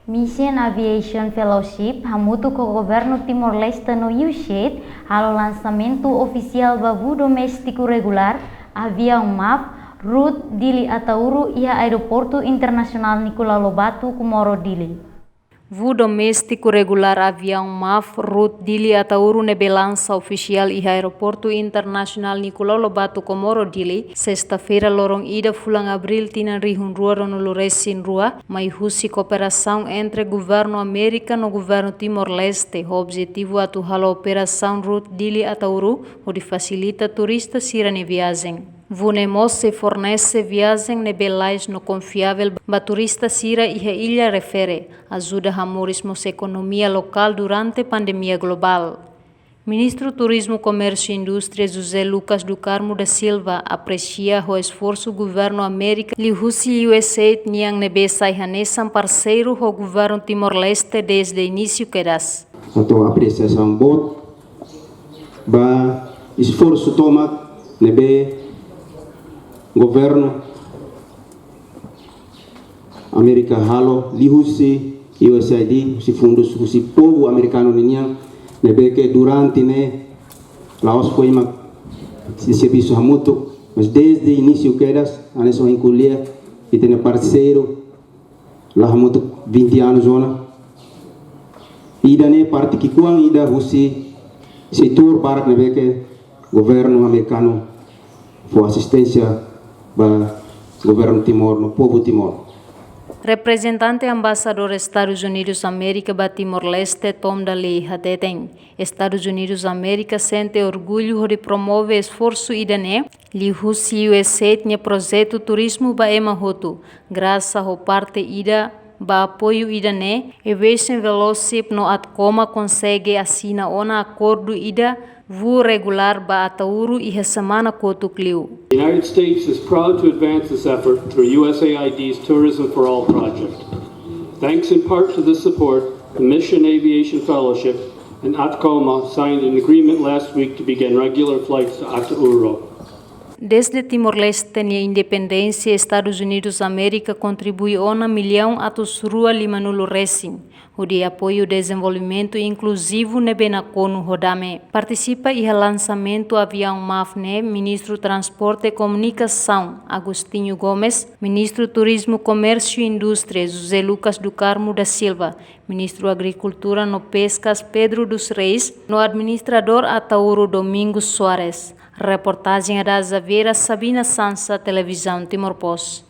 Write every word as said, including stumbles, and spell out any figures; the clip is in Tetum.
Mission Aviation Fellowship hamutuk ho Governu Timor-Leste no USAID halo lansamentu ofisiál ba voo doméstiku regulár aviaun MAF, route Dili Ataúro iha Aeroportu Internasionál Nicolau Lobato, Comoro, Dili. Voo doméstiku regulár aviaun MAF, route Dili Ataúro ne'ebé lansa ofisiál iha Aeroportu Internasionál Nicolau Lobato, Comoro, Dili, sesta-feira loron ida fulan Abríl tinan rihun rua ruanulu resin rua, mai husi kooperasaun entre Governu Amérika no Governu Timor-Leste, ho objetivu atu halo operasaun route Dili Ataúro, hodi fasilita turista sira-nia viajen. Voo ne'e mós sei fornese viajen ne'ebé lalais no konfiavel ba turista sira iha illa refere, ajuda hamoris mós ekonomia lokál durante pandemia globál. Ministru Turizmu, Komérsiu i Indústria José Lucas do Carmo da Silva apresia ho esforsu Governu Amérika liuhusi USAID nian ne'ebé sai hanesan parseiru ho Governu Timor-Leste dezde inísiu kedas. Hato'o apresiasaun boot ba esforsu tomak ne'ebé Governu Amérika halo liuhusi USAID, husi fundus, husi povu amerikanu ninian, ne'ebé ke durante ne'e la'ós foin mak servisu hamutuk, mas dezde inísiu kedas, hanesan ohin ko'alia, ita-nia parseiru la hamutuk vinte anos ona. Ida-ne'e parte ki'ikoan ida husi setór barak ne'ebé ke Governu Amerikanu fó asisténsia ba Governu Timor no povu Timor. Reprezentante Embaixadór Estadus Unidus Amérika ba Timor-Leste, Tom Daley, hateten, Estadus Unidus Amérika sente orgullu hodi promove esforsu ida-ne'e liuhusi USAID nia projetu turizmu ba ema hotu. Grasa ho parte ida ba apoiu ida-ne'e, Aviation Fellowship no ATCOMA konsege asina ona akordu ida voo regulár ba Ataúro iha semana kotuk liu. The United States is proud to advance this effort through USAID's Tourism for All project. Thanks in part to this support, the Mission Aviation Fellowship and ATCOMA signed an agreement last week to begin regular flights to Ataúro. Dezde Timor-Leste nia independénsia, Estadus Unidus Amérika kontribui ona millaun atus rua limanulu resin, hodi apoiu dezenvolvimentu inkluzivu ne'ebé nakonu ho dame. Partisipa iha lansamentu aviaun MAF ne'e Ministru Transporte, Komunikasaun, Agostinho Gomes, Ministru Turizmu, Komérsiu i Indústria, José Lucas do Carmo da Silva, Ministru Agrikultura no Peskas, Pedro dos Reis, no Administradór Ataúro, Domingos Soares. Reportajen Adaza Vieira, Sabina Sansa, Televizaun Timor Post.